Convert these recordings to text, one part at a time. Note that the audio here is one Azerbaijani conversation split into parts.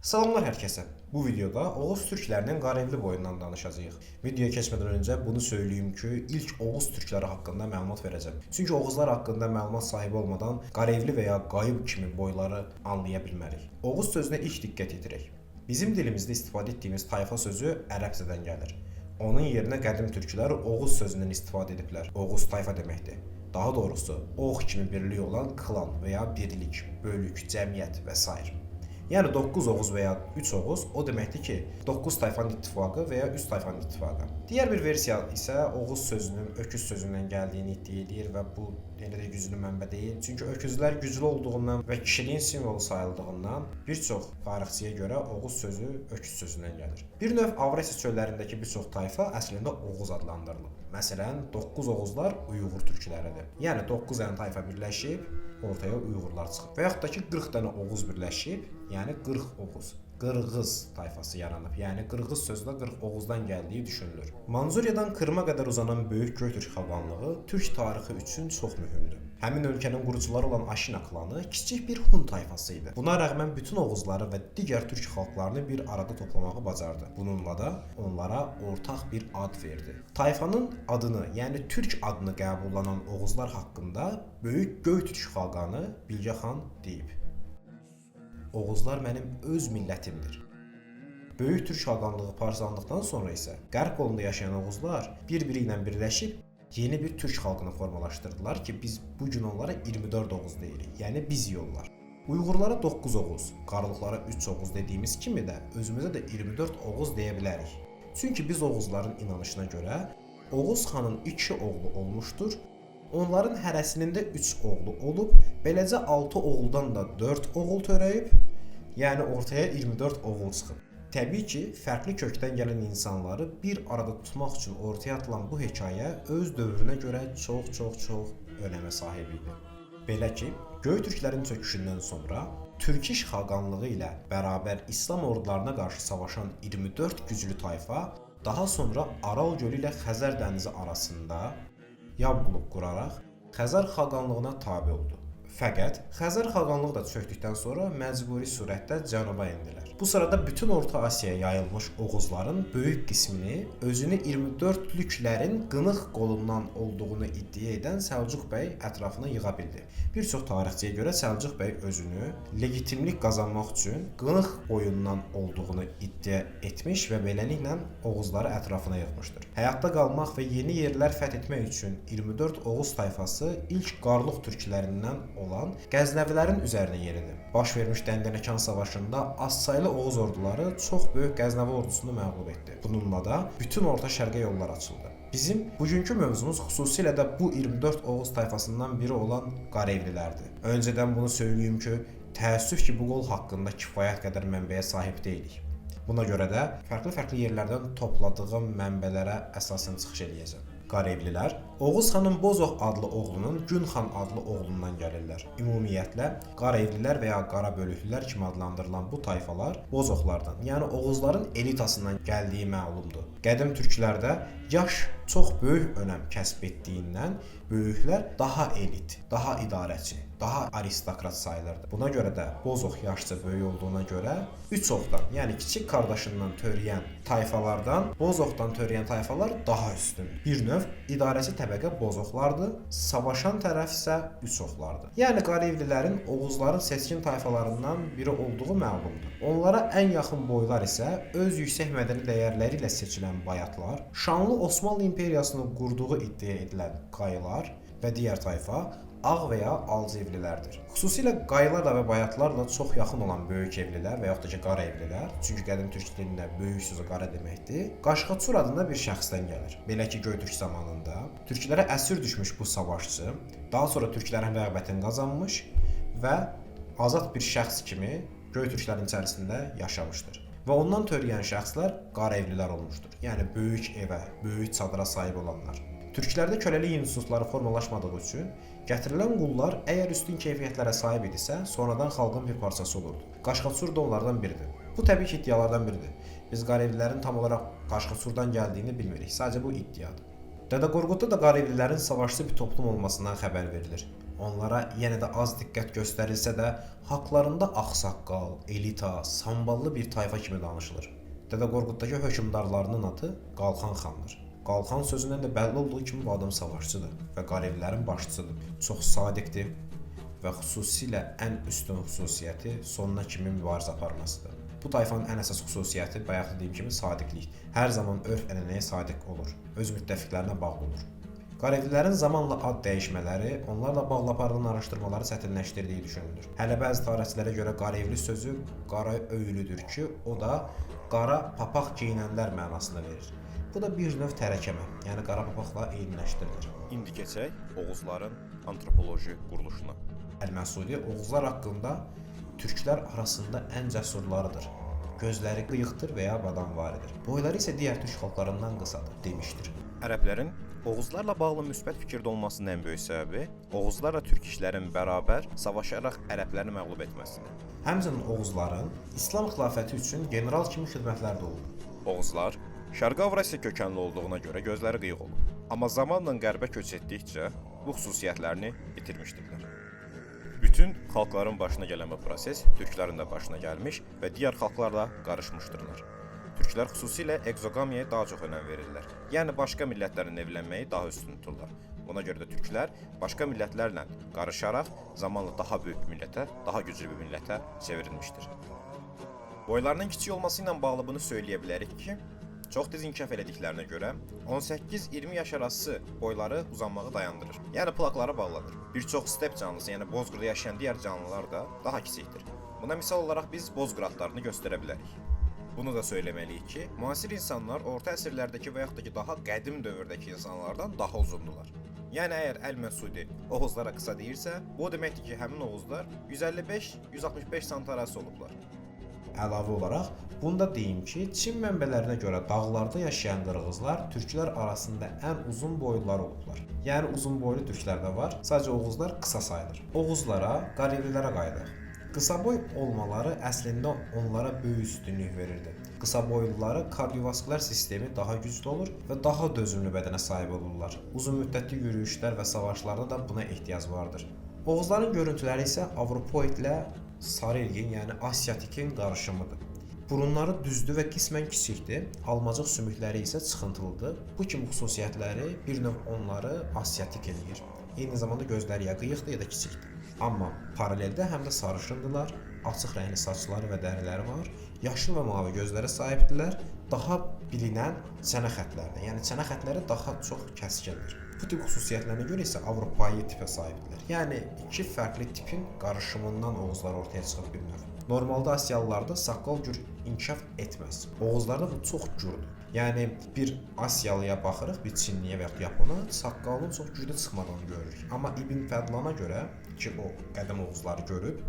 Salamlar hər kəsə. Bu videoda Oğuz türklərinin Qarevli boyundan danışacağıq. Videoya keçmədən öncə bunu söyləyim ki, ilk Oğuz türkləri haqqında məlumat verəcəm. Çünki Oğuzlar haqqında məlumat sahibi olmadan Qarevli və ya Qayıb kimi boyları anlaya bilmərik. Oğuz sözünə ilk diqqət yetirək. Bizim dilimizdə istifadə etdiyimiz tayfa sözü ərəbcədən gəlir. Onun yerinə qədim türklər Oğuz sözündən istifadə ediblər. Oğuz tayfa deməkdir. Daha doğrusu, Oğ kimi birlik olan klan və ya birlik, bölük, cəmiyyət və sair. Yəni 9 Oğuz və ya 3 Oğuz o deməkdir ki, 9 tayfanın ittifaqı və ya 3 tayfanın ittifaqı. Digər bir versiya isə Oğuz sözünün öküz sözündən gəldiyini iddia edir və bu elə də güclü mənbə deyil. Çünki öküzlər güclü olduğundan və kişiliyin simvolu sayıldığından bir çox tarixçiyə görə Oğuz sözü öküz sözündən gəlir. Bir növ Avrasiya çöllərindəki bir çox tayfa əslində Oğuz adlandırılıb. Məsələn, 9 Oğuzlar Uyğur türkləridir. Yəni 9 dənə tayfa birləşib ortaya Uyğurlar çıxıb. Və yaxud da ki 40 dənə Oğuz birləşib, yəni 40 Oğuz, Qırğız tayfası yaranıb. Yəni Qırğız sözü də 40 Oğuzdan gəldiyi düşünülür. Manzuriyadan Krıma qədər uzanan Böyük Göytürk xaqanlığı türk tarixi üçün çox mühümdür. Həmin ölkənin qurucuları olan Aşina klanı kiçik bir Hun tayfası idi. Buna rəğmən bütün Oğuzları və digər türk xalqlarını bir arada toplamağı bacardı. Bununla da onlara ortaq bir ad verdi. Tayfanın adını, yəni türk adını qəbullanan Oğuzlar haqqında Böyük Göytürk xaqanı Bilgə xan deyib: Oğuzlar mənim öz millətimdir. Böyük Türk xaqanlığı parçalandıqdan sonra isə Qərb qolunda yaşayan Oğuzlar bir-biri ilə birləşib yeni bir türk xalqını formalaşdırdılar ki, biz bu gün onlara 24 Oğuz deyirik. Yəni biz yollar. Uyğurlara 9 Oğuz, Qarlıqlara 3 Oğuz dediyimiz kimi də özümüzə də 24 Oğuz deyə bilərik. Çünki biz Oğuzların inanışına görə Oğuz xanın 2 oğlu olmuşdur. Onların hərəsinin də 3 oğlu olub, beləcə 6 oğuldan da 4 oğul törəyib, yəni ortaya 24 oğul çıxıb. Təbii ki, fərqli kökdən gələn insanları bir arada tutmaq üçün ortaya atılan bu hekayə öz dövrünə görə çox-çox-çox önəmə sahib idi. Belə ki, Göytürklərin çöküşündən sonra Türkiş xaqanlığı ilə bərabər İslam ordularına qarşı savaşan 24 güclü tayfa daha sonra Aral gölü ilə Xəzər dənizi arasında Yabquluq quraraq Xəzər xaqanlığına tabe oldu. Fəqət Xəzər xaqanlığı da çökdükdən sonra məcburi surətdə cənuba endilər. Bu sırada bütün Orta Asiyaya yayılmış Oğuzların böyük qismini özünü 24lüklərin qınıq qolundan olduğunu iddia edən Səlcuq bəy ətrafına yığa bildi. Bir çox tarixçiyə görə Səlcuq bəy özünü legitimlik qazanmaq üçün qınıq boyundan olduğunu iddia etmiş və beləliklə Oğuzları ətrafına yığmışdır. Həyatda qalmaq və yeni yerlər fəth etmək üçün 24 Oğuz tayfası ilk Qarluq türklərindən olan Qəznəvilərin üzərinə yeridi. Baş vermiş Dəndənəkan savaşında azsaylı Oğuz orduları çox böyük Qəznəvi ordusunu məğlub etdi. Bununla da bütün Orta Şərqə yollar açıldı. Bizim bugünkü mövzumuz xüsusilə də bu 24 Oğuz tayfasından biri olan Qarevlilərdir. Öncədən bunu söyləyim ki, təəssüf ki, bu qol haqqında kifayət qədər mənbəyə sahib deyilik. Buna görə də fərqli-fərqli yerlərdən topladığım mənbələrə əsasən çıxış eləyəcəm. Qarevlilər Oğuz xanın Bozoq adlı oğlunun Gün xan adlı oğlundan gəlirlər. Ümumiyyətlə Qarevlilər və ya Qarabölüklülər kimi adlandırılan bu tayfalar Bozoqlardan, yəni Oğuzların elitasından gəldiyi məlumdur. Qədim türklərdə yaş çox böyük önəm kəsb etdiyindən böyüklər daha elit, daha idarəçi, daha aristokrat sayılırdı. Buna görə də Bozoq yaşca böyük olduğuna görə 3 oxdan, yəni kiçik qardaşından törəyən tayfalardan Bozoqdan törəyən tayfalar daha üstündür. Bir növ idarəçi təbəqə Bozoqlardır, savaşan tərəf isə 3 oxlardır. Yəni Qarevlilərin Oğuzların seçkin tayfalarından biri olduğu məlumdur. Onlara ən yaxın boylar isə öz yüksək mədəni dəyərləri ilə seçilən bayatlar, şanlı Osmanlı imperiyasını qurduğu iddia edilən Qayılar və digər tayfa Ağ və ya Alcı evlilərdir. Xüsusilə Qayılarla və bayatlarla çox yaxın olan böyük evlilər və yaxud da ki qara evlilər, çünki qədim türk dilində böyük sözü qara deməkdir, Qaşqaçur adında bir şəxsdən gəlir. Belə ki, Göytürk zamanında türklərə əsir düşmüş bu savaşçı daha sonra türklərin rəğbətini qazanmış və azad bir şəxs kimi Göytürklərin içərisində yaşamışdır. Və ondan törəyən şəxslər qara evlilər olmuşdur. Yəni böyük evə, böyük çadıra sahib olanlar. Türklərdə köləlik institutları formalaşmadığı üçün gətirilən qullar əgər üstün keyfiyyətlərə sahib idisə, sonradan xalqın bir parçası olurdu. Qaşqaçur da onlardan biridir. Bu təbii ki iddialardan biridir. Biz Qarevlilərin tam olaraq Qaşqaçurdan gəldiyini bilmirik. Sadəcə bu iddiadır. Dədə Qorqudda da Qarevlilərin savaşçı bir toplum olmasından xəbər verilir. Onlara yenə də az diqqət göstərilsə də, haqlarında ağsaqqal, elita, samballı bir tayfa kimi danışılır. Dədə Qorquddakı hökmdarlarının adı Qalxan xandır. Qalxan sözündən də bəlli olduğu kimi bu adam savaşçıdır və Qarevlilərin başçısıdır. Çox sadiqdir və xüsusilə ən üstün xüsusiyyəti sonuna kimi mübarizə aparmasıdır. Bu tayfanın ən əsas xüsusiyyəti bayaq dediyim kimi sadiqlikdir. Hər zaman örf-ənənəyə sadiq olur, öz müttəfiqlərinə bağlı olur. Qarevlilərin zamanla ad dəyişmələri onlarla bağlı aparılan araşdırmaları çətinləşdirdiyi düşünülür. Hələ bəzi tarixçilərə görə Qarevli sözü qara öyülüdür ki, o da qara papaq geyinənlər mənasını verir. Bu da bir növ tərəkəmə, yəni qara papaqla eyniləşdirilir. İndi keçək Oğuzların antropoloji quruluşuna. Əl-Məsudi Oğuzlar haqqında türklər arasında ən cəsurlarıdır. Gözləri qıyıqdır və ya badamvaridir. Boyları isə digər türk xalqlarından qısadır demişdir. Ərəblərin Oğuzlarla bağlı müsbət fikirdə olmasının ən böyük səbəbi Oğuzlarla türk işlərin bərabər savaşaraq ərəbləri məğlub etməsidir. Həmçinin Oğuzların İslam xilafəti üçün general kimi xidmətləri də olub. Oğuzlar Şərqi Avrasiya kökənli olduğuna görə gözləri qıyıq olub. Amma zamanla qərbə köç etdikcə bu xüsusiyyətlərini itirmişdirlər. Bütün xalqların başına gələn bu proses türklərin də başına gəlmiş və digər xalqlarla qarışmışdırlar. Türklər xüsusilə ekzoqamiyaya daha çox önəm verirlər. Yəni başqa millətlərlə evlənməyi daha üstün tuturlar. Buna görə də türklər başqa millətlərlə qarışaraq zamanla daha böyük bir millətə, daha güclü bir millətə çevrilmişdir. Boylarının kiçik olması ilə bağlı bunu söyləyə bilərik ki, çox tez inkişaf elədiklərinə görə 18-20 yaş arası boyları uzanmağı dayandırır. Yəni plaklara bağlanır. Bir çox step canlısı, yəni bozqırda yaşayan digər canlılar da daha kiçikdir. Buna misal olaraq biz bozqır atlarını göstərə bilərik. Bunu da söyləməliyik ki, müasir insanlar orta əsrlərdəki və yaxud da ki, daha qədim dövrdəki insanlardan daha uzundular. Yəni əgər Əl-Məsudi Oğuzlara qısa deyirsə, bu o deməkdir ki, həmin Oğuzlar 155-165 sant arası olublar. Əlavə olaraq bunu da deyim ki, Çin mənbələrinə görə dağlarda yaşayan qırğızlar türklər arasında ən uzun boylular olublar. Yəni uzun boylu türklər də var, sadəcə Oğuzlar qısa sayılır. Oğuzlara, Qarevlilərə qayıdaq. Qısaboy olmaları əslində onlara böyük üstünlük verirdi. Qısaboyluları kardiovaskulyar sistemi daha güclü olur və daha dözümlü bədənə sahib olurlar. Uzun müddətli yürüyüşlər və savaşlarda da buna ehtiyac vardır. Oğuzların görüntüləri isə Avropoidlə sarı ilgin, yəni Asiatikin qarışımıdır. Burunları düzdür və qismən kiçikdir, almacıq sümükləri isə çıxıntılıdır. Bu kimi xüsusiyyətləri bir növ onları Asiatik eləyir. Eyni zamanda gözləri ya qıyıqdır ya da kiçikdir. Amma paraleldə həm də sarışındılar, açıq rəngli saçları və dəriləri var, yaşıl və mavi gözlərə sahibdirlər, daha bilinən çənə xətlərinə, yəni çənə xətləri daha çox kəskindir. Bu tip xüsusiyyətlərinə görə isə Avropai tipə sahibdirlər. Yəni iki fərqli tipin qarışımından Oğuzlar ortaya çıxıb bir növ. Normalda Asiyalılarda saqqal cür inkişaf etməz. Oğuzlarda bu çox cürdür. Yəni bir Asiyalıya baxırıq, bir Çinliyə və yaxud Yapona, saqqalının çox güclü çıxmadığını görürük. Amma İbn Fədlana görə ki, o qədim Oğuzları görüb,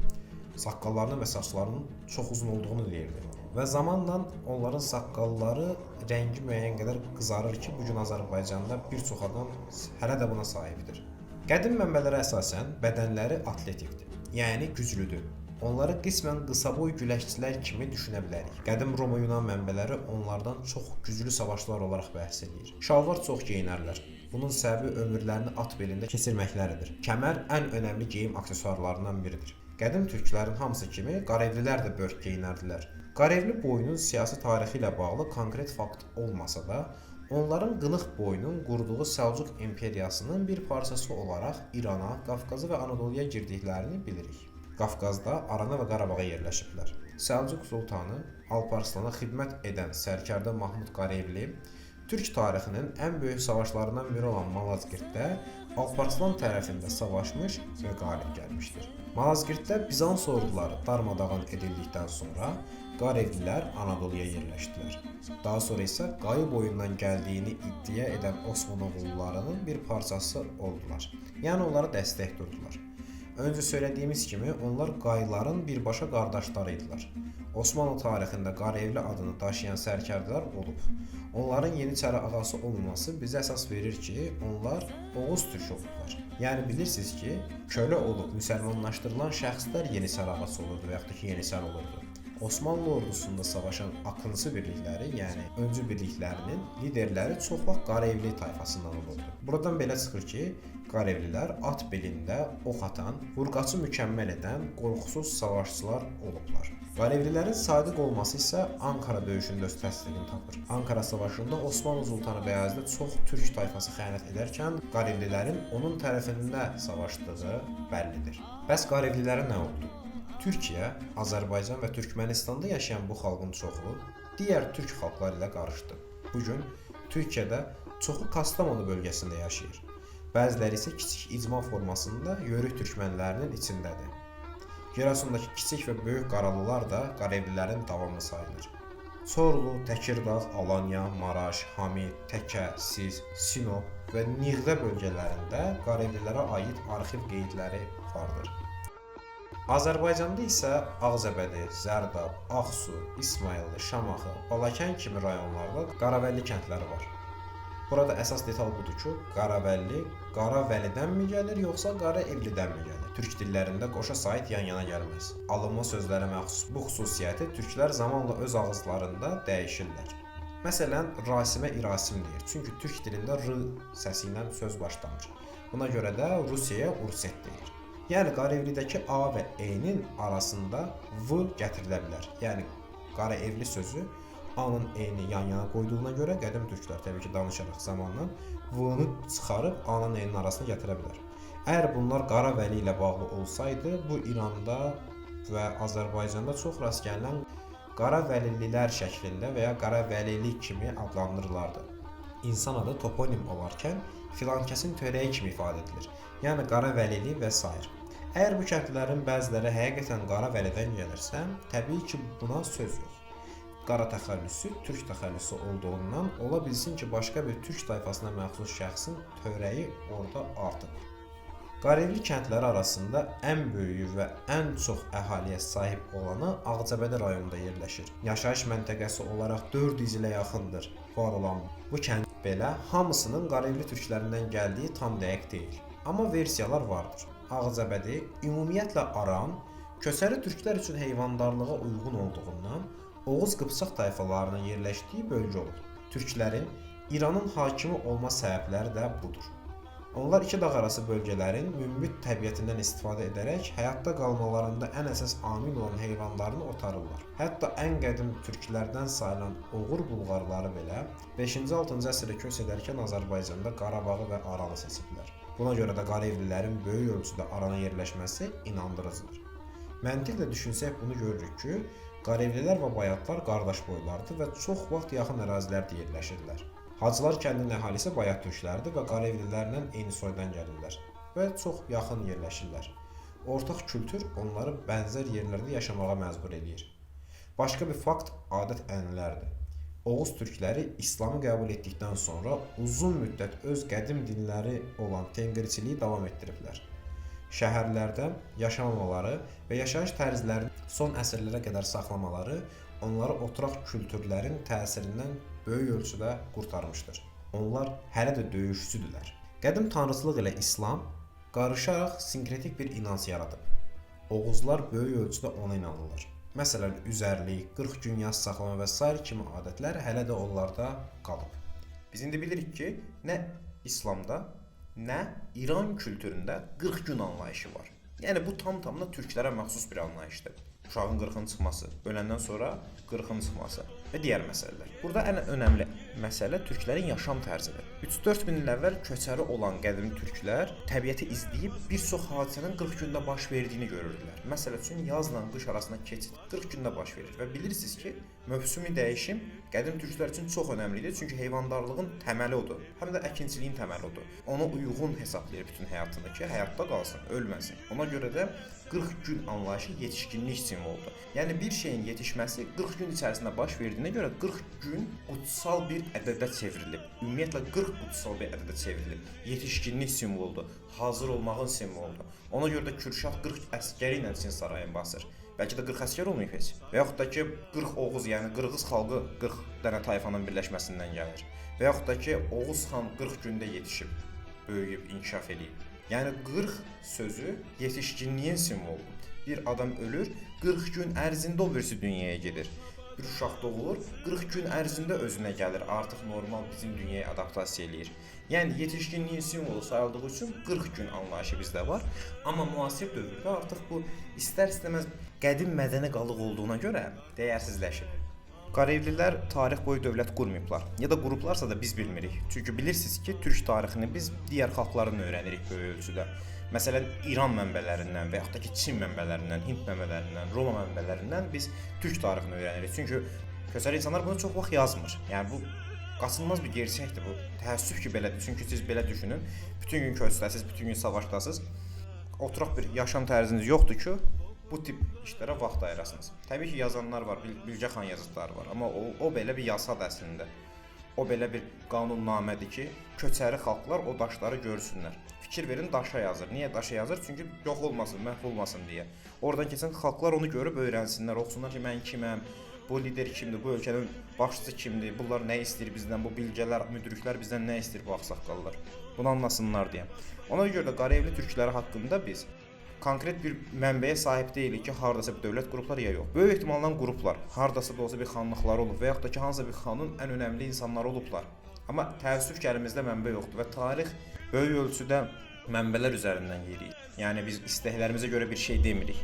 saqqallarının və saçlarının çox uzun olduğunu deyirdi. Və zamanla onların saqqalları rəngi müəyyən qədər qızarır ki, bu gün Azərbaycanda bir çox adam hələ də buna sahibdir. Qədim mənbələrə əsasən bədənləri atletikdir, yəni güclüdür. Onları qismən qısaboy güləşçilər kimi düşünə bilərik. Qədim Roma Yunan mənbələri onlardan çox güclü savaşçılar olaraq bəhs eləyir. Şalvar çox geyinərlər. Bunun səbəbi ömürlərini at belində keçirməkləridir. Kəmər ən önəmli geyim aksesuarlarından biridir. Qədim türklərin hamısı kimi Qarevlilər də börk geyinərdilər. Qarevli boyunun siyasi tarixi ilə bağlı konkret fakt olmasa da, onların Qınıq boyunun qurduğu Səlcuq imperiyasının bir parçası olaraq İrana, Qafqaza və Anadoluya girdiklərini bilirik. Qafqazda Arana və Qarabağa yerləşiblər. Səlcuq sultanı Alparslana xidmət edən sərkərdə Mahmud Qarevli Türk tarixinin ən böyük savaşlarından biri olan Malazgirddə Alparslan tərəfində savaşmış və qalib gəlmişdir. Malazgirddə Bizans orduları darmadağın edildikdən sonra Qarevlilər Anadoluya yerləşdilər. Daha sonra isə Qayı boyundan gəldiyini iddia edən Osmanoğullarının bir parçası oldular. Yəni onlara dəstək durdular. Öncə söylədiyimiz kimi onlar Qayıların birbaşa qardaşları idilər. Osmanlı tarixində Qarevli adını daşıyan sərkərdələr olub. Onların Yeniçəri ağası olmaması bizə əsas verir ki, onlar Oğuz türkü olublar. Yəni bilirsiniz ki, kölə olub müsəlmanlaşdırılan şəxslər Yeniçəri ağası olurdu və yaxud da ki, Yeniçəri olurdu. Osmanlı ordusunda savaşan akıncı birlikləri, yəni öncü birliklərinin liderləri çox vaxt Qaraevli tayfasından olurdu. Buradan belə çıxır ki, Qaraevlilər at belində ox atan, vurqaçı mükəmməl edən qorxusuz savaşçılar olublar. Qaraevlilərin sadiq olması isə Ankara döyüşündə öz təsdiqini tapır. Ankara savaşında Osmanlı Sultanı Bəyazıdə çox türk tayfası xəyanət edərkən Qaraevlilərin onun tərəfində savaşdığı bəllidir. Bəs Qaraevlilərə nə oldu? Türkiyə, Azərbaycan və Türkmənistanda yaşayan bu xalqın çoxu digər türk xalqları ilə qarışdı. Bu gün Türkiyədə çoxu Kastamonu bölgəsində yaşayır. Bəziləri isə kiçik icma formasında yörük türkmənlərinin içindədir. Giresun'dakı kiçik və böyük Qaralılar da Qaraevlilərin davamı sayılır. Çorlu, Təkirdağ, Alanya, Maraş, Hamid, Təkə, Sis, Sinop və Niğdə bölgələrində Qaraevlilərə aid arxiv qeydləri vardır. Azərbaycanda isə Ağcabədi, Zərdab, Ağsu, İsmayıllı, Şamaxı, Balakən kimi rayonlarda Qaravəlli kəndləri var. Burada əsas detal budur ki, Qaravəlli Qaravəlidənmi gəlir, yoxsa Qaraevlidənmi gəlir? Türk dillərində qoşa sait yan-yana gəlməz. Alınma sözlərə məxsus bu xüsusiyyəti türklər zamanla öz ağızlarında dəyişirlər. Məsələn, Rasimə İrasim deyir. Çünki türk dilində r səsi ilə söz başlamır. Buna görə də Rusiyaya Urset deyir. Yəni Qaraevlidəki A və E-nin arasında V gətirilə bilər. Yəni Qaraevli sözü A-nın E-ni yan-yana qoyduğuna görə qədim türklər təbii ki danışaraq zamanla V-nı çıxarıb A-nın E-nin arasına gətirə bilər. Əgər bunlar Qaravəli ilə bağlı olsaydı, bu İranda və Azərbaycanda çox rast gəlinən Qaravəlililər şəklində və ya Qaravəlili kimi adlandırılardı. İnsan adı toponim olarkən filankəsin törəyi kimi ifadə edilir. Yəni Qaravəlili və s. Əgər bu kəndlərin bəziləri həqiqətən Qaravəlidən gəlirsə, təbii ki, buna söz yox. Qara təxəllüsü türk təxəllüsü olduğundan ola bilsin ki, başqa bir türk tayfasına məxsus şəxsin törəyi orada artıb. Qaraevli kəndləri arasında ən böyüyü və ən çox əhaliyə sahib olanı Ağcabədi rayonunda yerləşir. Yaşayış məntəqəsi olaraq 400 ilə yaxındır var olan bu kənd belə hamısının Qaraevli türklərindən gəldiyi tam dəqiq deyil. Amma versiyalar vardır. Ağcabədi ümumiyyətlə Aran, köçəri türklər üçün heyvandarlığa uyğun olduğundan Oğuz Qıpçaq tayfalarının yerləşdiyi bölgə olub. Türklərin İranın hakimi olma səbəbləri də budur. Onlar iki dağ arası bölgələrin münbit təbiətindən istifadə edərək həyatda qalmalarında ən əsas amil olan heyvanlarını otarırlar. Hətta ən qədim türklərdən sayılan Oğur Bulqarları belə 5-ci 6-cı əsrdə köç edərkən Azərbaycanda Qarabağı və Aranı seçiblər. Buna görə də Qaraevlilərin böyük ölçüdə Arana yerləşməsi inandırıcıdır. Məntiqlə düşünsək bunu görürük ki, Qaraevlilər və Bayatlar qardaş boylardır və çox vaxt yaxın ərazilərdə yerləşirlər. Hacılar kəndinin əhalisi Bayat türkləridir və Qaraevlilərlə eyni soydan gəlirlər və çox yaxın yerləşirlər. Ortaq kültür onları bənzər yerlərdə yaşamağa məcbur eləyir. Başqa bir fakt adət-ənənələrdir. Oğuz türkləri İslamı qəbul etdikdən sonra uzun müddət öz qədim dinləri olan tengriçiliyi davam etdiriblər. Şəhərlərdə yaşamamaları və yaşayış tərzlərini son əsrlərə qədər saxlamaları onları oturaq kültürlərin təsirindən böyük ölçüdə qurtarmışdır. Onlar hələ də döyüşçüdülər. Qədim tanrıçılıq ilə İslam qarışaraq sinkretik bir inanc yaradıb. Oğuzlar böyük ölçüdə ona inanırlar. Məsələn, üzərlik, 40 gün yas saxlama və sair kimi adətlər hələ də onlarda qalıb. Biz indi bilirik ki, nə İslamda, nə İran kültüründə 40 gün anlayışı var. Yəni bu tam-tamına türklərə məxsus bir anlayışdır. Uşağın qırxın çıxması, öləndən sonra qırxın çıxması və digər məsələlər. Burada ən önəmli məsələ türklərin yaşam tərzidir. 3-4 min il əvvəl köçəri olan qədim türklər təbiəti izləyib bir çox hadisənin 40 gündə baş verdiyini görürdülər. Məsəl üçün yazla qış arasında keçid 40 gündə baş verir və bilirsiniz ki, mövsümi dəyişim qədim türklər üçün çox önəmli idi, çünki heyvandarlığın təməli odur. Həm də əkinçiliyin təməli odur. Ona uyğun hesablayır bütün həyatını ki, həyatda qalsın, ölməsin. Ona görə də 40 gün anlayışı yetişkinlik simvoludur. Yəni bir şeyin yetişməsi 40 gün içərisində baş verdiyinə görə 40 gün qutsal bir ədədə çevrilib. Ümumiyyətlə 40 qutsal bir ədədə çevrilib. Yetişkinlik simvoludur, hazır olmağın simvoludur. Ona görə də Kürşad 40 əskəri ilə Çin sarayını basır. Bəlkə də 40 əskər olmayıb heç. Və yaxud da ki 40 Oğuz, yəni Qırğız xalqı 40 dənə tayfanın birləşməsindən gəlir. Və yaxud da ki Oğuz xan 40 gündə yetişib, böyüyüb, inkişaf eləyib. Yəni 40 sözü yetişkinliyin simvoludur. Bir adam ölür, 40 gün ərzində o birisi dünyaya gedir. Bir uşaq doğulur, 40 gün ərzində özünə gəlir, artıq normal bizim dünyaya adaptasiya eləyir. Yəni yetişkinliyin simvolu sayıldığı üçün 40 gün anlayışı bizdə var. Amma müasir dövrdə artıq bu istər-istəməz qədim mədəni qalıq olduğuna görə dəyərsizləşib. Qarevlilər tarix boyu dövlət qurmayıblar. Ya da qurublarsa da biz bilmirik. Çünki bilirsiniz ki, türk tarixini biz digər xalqların öyrənirik böyük ölçüdə. Məsələn, İran mənbələrindən və yaxud da ki, Çin mənbələrindən, Hind mənbələrindən, Roma mənbələrindən biz türk tarixini öyrənirik. Çünki köçəri insanlar bunu çox vaxt yazmır. Yəni bu qaçınılmaz bir gerçəkdir bu. Təəssüf ki, belədir. Çünki siz belə düşünün, bütün gün köçdəsiz, bütün gün savaşdasınız. Oturaq bir yaşam tərziniz yoxdur ki, bu tip işlərə vaxt ayırasınız. Təbii ki, yazanlar var, Bilgə xan yazıtları var, amma o belə bir yasadır əslində. O belə bir qanunnamədir ki, köçəri xalqlar o daşları görsünlər. Fikir verin, daşa yazır. Niyə daşa yazır? Çünki yox olmasın, məhv olmasın deyə. Oradan keçən xalqlar onu görüb öyrənsinlər, oxusunlar ki, mən kiməm, bu lider kimdir, bu ölkənin başçısı kimdir, bunlar nə istəyir bizdən, bu bilgələr, müdriklər bizdən nə istəyir bu ağsaqqallar. Bunu anlasınlar deyə. Ona görə də Qarevli türkləri haqqında biz konkret bir mənbəyə sahib deyilik ki, hardasa bir dövlət qurublar ya yox. Böyük ehtimalla qurublar. Hardasa da olsa bir xanlıqları olub və yaxud da ki, hansısa bir xanın ən önəmli insanları olublar. Amma təəssüf ki, əlimizdə mənbə yoxdur və tarix böyük ölçüdə mənbələr üzərindən yeriyir. Yəni biz istəklərimizə görə bir şey demirik.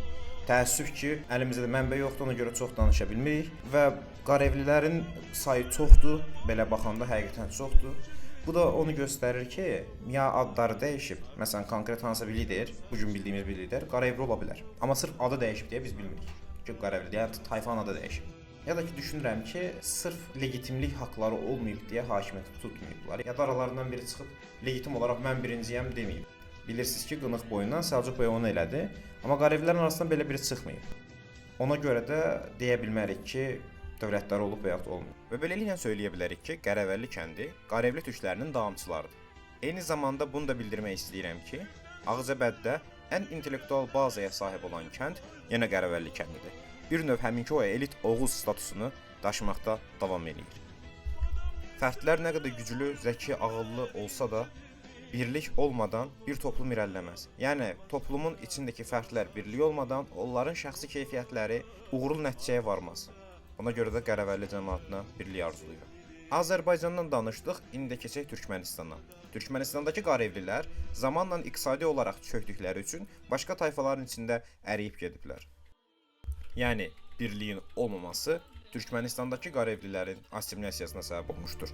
Təəssüf ki, əlimizdə də mənbə yoxdur, ona görə çox danışa bilmirik və Qarevlilərin sayı çoxdur, belə baxanda həqiqətən çoxdur. Bu da onu göstərir ki, ya adları dəyişib, məsələn, konkret hansısa bir lider, bu gün bildiyimiz bir lider Qarevli ola bilər. Amma sırf adı dəyişib deyə biz bilmirik ki, Qarevli, yəni tayfanın adı dəyişib. Ya da ki, düşünürəm ki, sırf legitimlik haqları olmayıb deyə hakimiyyəti tutmayıblar. Ya da aralarından biri çıxıb legitim olaraq mən birinciyəm deməyib. Bilirsiniz ki, Qınıq boyundan Səlcuq bəy onu elədi, amma Qarevlilərin arasından belə biri çıxmayıb. Ona görə də deyə bilmərik ki, dövlətləri olub və yaxud olmayıb. Və beləliklə söyləyə bilərik ki, Qərəvəlli kəndi Qarevli türklərinin davamçılarıdır. Eyni zamanda bunu da bildirmək istəyirəm ki, Ağcabəddə ən intellektual bazaya sahib olan kənd yenə Qərəvəlli kəndidir. Bir növ həminki o elit Oğuz statusunu daşımaqda davam eləyir. Fərdlər nə qədər güclü, zəki, ağıllı olsa da birlik olmadan bir toplum irəliləməz. Yəni toplumun içindəki fərdlər birlik olmadan onların şəxsi keyfiyyətləri uğurlu nəticəyə varmaz. Ona görə də Qərəvəlli cəmaatına birlik arzulayıram. Azərbaycandan danışdıq, indi də keçək Türkmənistana. Türkmənistandakı Qarevlilər zamanla iqtisadi olaraq çökdükləri üçün başqa tayfaların içində əriyib gediblər. Yəni birliyin olmaması Türkmənistandakı Qarevlilərin assimilyasiyasına səbəb olmuşdur.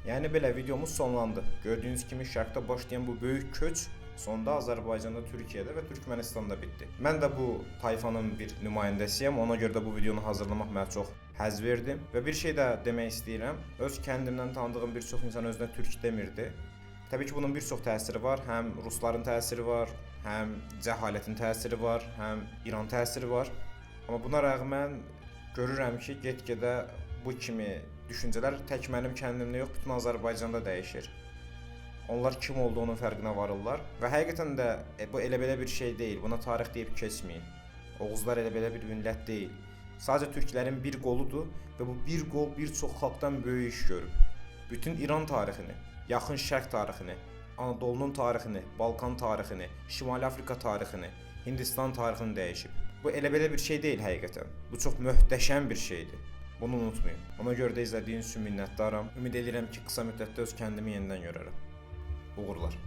Yəni belə videomuz sonlandı. Gördüyünüz kimi şərqdə başlayan bu böyük köç sonda Azərbaycanda, Türkiyədə və Türkmənistanda bitdi. Mən də bu tayfanın bir nümayəndəsiyəm. Ona görə də bu videonu hazırlamaq mənə çox həzz verdi. Və bir şey də demək istəyirəm. Öz kəndimdən tanıdığım bir çox insan özünə türk demirdi. Təbii ki, bunun bir çox təsiri var. Həm rusların təsiri var, həm cəhalətin təsiri var, həm İran təsiri var. Amma buna rəğmən görürəm ki, get-gedə bu kimi düşüncələr tək mənim kəndimdə yox, bütün Azərbaycanda dəyişir. Onlar kim olduğunun fərqinə varırlar və həqiqətən də bu elə belə bir şey deyil. Buna tarix deyib keçməyin. Oğuzlar elə belə bir millət deyil. Sadəcə türklərin bir qoludur və bu bir qol bir çox xalqdan böyük iş görüb. Bütün İran tarixini, Yaxın Şərq tarixini, Anadolunun tarixini, Balkan tarixini, Şimali Afrika tarixini, Hindistan tarixini dəyişib. Bu elə belə bir şey deyil həqiqətən. Bu çox möhtəşəm bir şeydir. Bunu unutmayın. Ona görə də izlədiyiniz üçün minnətdaram. Ümid edirəm ki, qısa müddətdə öz kəndimi yenidən görərəm. Uğurlar.